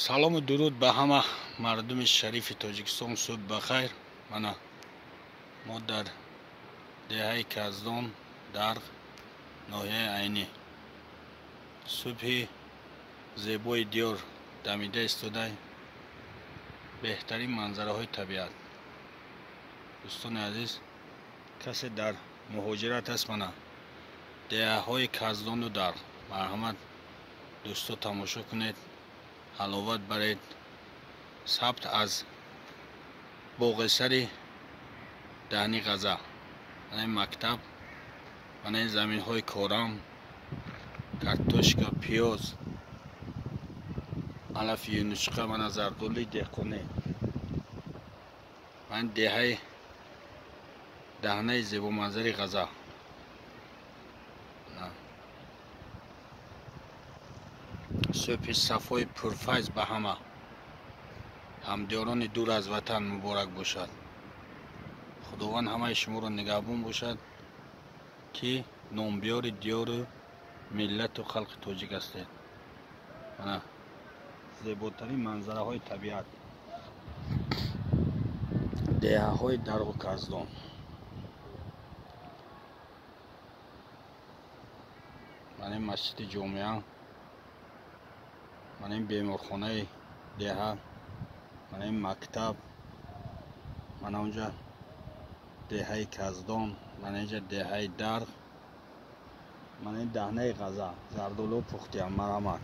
Салому дуруд ба ҳама мардуми шарифи Тоҷикистон. Субҳ бахайр. Мана мо дар деҳаи Каздон, Дарғ, ноҳияи Айнӣ. Субҳи зебои диёр дамида истодай. Беҳтарин манзараҳои табиат. Дӯстони азиз, касе дар муҳоҷират аст, мана деҳаҳои Каздону Дарғ. Марҳамат, дӯсто, тамошо кунед, ҳаловат баред. Сабт аз боғесари даҳни Ғаза. Мана ин мактаб, мана ин заминҳои корам, картошка, пиёз, алафи юнучқа, мана зардоли деҳқонӣ. Ман деҳаи даҳнаи зебоманзари Ғаза. Субҳи сафои пурфайз ба ҳама ҳамдиёрони дур аз ватан муборак бошад. Худованд ҳамаи шуморо нигаҳбон бошад, ки номбиёри диёру миллату халқи тоҷик ҳастед. Мана зеботарин манзараҳои табиат, деҳаҳои Дарғу Каздон. Мана ин масҷиди ҷомеа, мана ин беморхонаи деҳа, мана ин мактаб, мана онҷа деҳаи Каздон, мана инҷа деҳаи Дарғ, мана ин даҳнаи Ғаза. Зардолу пухтиям, марҳамат.